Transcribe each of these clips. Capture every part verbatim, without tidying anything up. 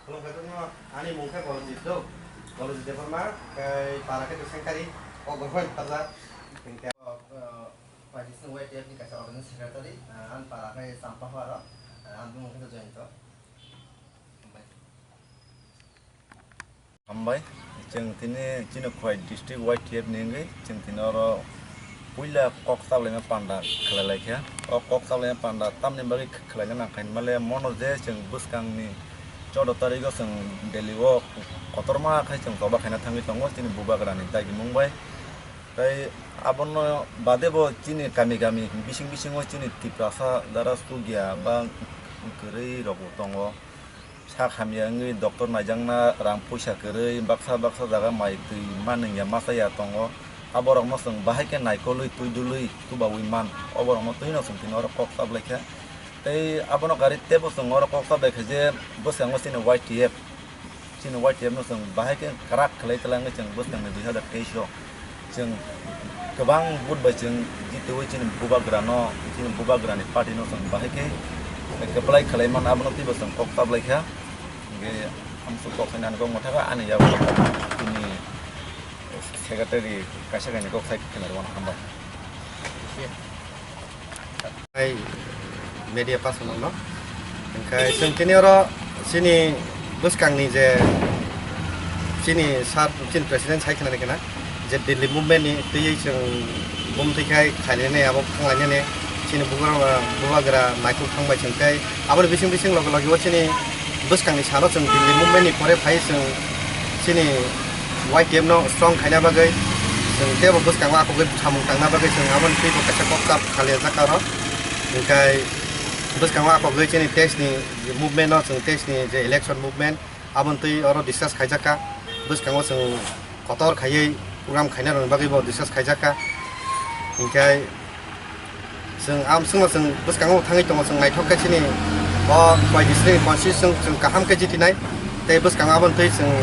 Khulumkhaitokno, ani mung khe Bolojit do, Bolojit Debbarma, khe para khe Sengkari, o Gorhoi Pharjak, hingkhe, o, o, Y T F ni kaisa organizing secretary, ah, ani para khe Champahwaro, ah, ani mung khe Joyonto. Hambai, chwng tini chini Khowai district Y T F ni wngwi chwng tini oro puila kok sablaima panda khlai lai kha. O kok sablaima panda tamni bagwi khlaina nang kha hinmale mono je chwng bwskangni choudo tarigo chwng Delhi o kotorma khai chwng choba khaina thangwi tongo chini bubagrani dagimung bai. Tei abono bade bo chini kami kami bising bisingo chini Tiprasa dara sugya ba kwrwi rokbo tongo. Sak hamya wngwi doctor naijakna rang puisa kwrwi, baksa baksa jaga mai twi manwngya masa ya tongo. Aborokno chwng bahai khe naikolwi twi dulwi tubaui man. Oborokno twino chwng tini oro kok sablai kha. Tei abono gari teibo chwng oro kok sablai kha je bwskango chini Y T F. Chini Y T F no chwng bahai khe kwrak khlai twla wngwi chwng bwskangni dui hazar teis o. Chwng kwbang vote bai chwng jitwi chini bubagrano, chini bubagrani party no chwng bahai khe kwplai khlai man, abono twibo chwng kok tablai kha. Hingkhe amsuk kok sai nani kok mwthaka ani yago chini secretary kaisa kainwi kok sai khe nai rwmani hambai. Hai media person no. Hingkhe chwng tini oro chini bwskangni je chini sir, chini president sai khna ni khna je Delhi movement ni twi chwng bum twi khai khainani abo khanglainani chini bugra, bubagra naikhuk thangbai chwng tei aboni bising bising loge loge o chini bwskangni salo chwng Delhi movement ni pore phai chwng chini Y T F no strong khaina bagwi chwng teibo bwskango akhogwi samung tangna bagwi chwng aboni twibo kaisa kok tap khalijak aro. Hingkhe bwskango akhogwi chini teis ni movement no chwng teis ni je election movement aboni twi oro discuss khaijak kha. Bwskango chwng kotor khaiwi program khaina rwna bagwi bo discuss khaijak kha. Hingkhe chwng amswkno chwng bwskango thangwi tongo, chwng naithok khe chini o Khowai district constitution chwng kaham khe jitinai. Tei bwskango aboni twi chwng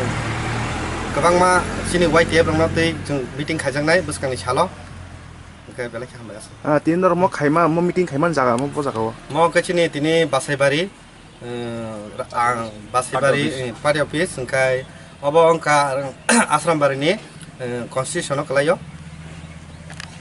kwbangma chini Y T F rokno twi chwng meeting khaijaknai bwskangni salo. Hingkhe belai khe hambai aswk. Ah, tini norok mo khaima, mo meeting khaimani jaga mo bo jaga o? Mo khe chini tini Basaibari, eh, ang Basaibari, party office, eh, party office, hingkhe obo wngkha, Asrambari ni, eh, constitution o kwlaio.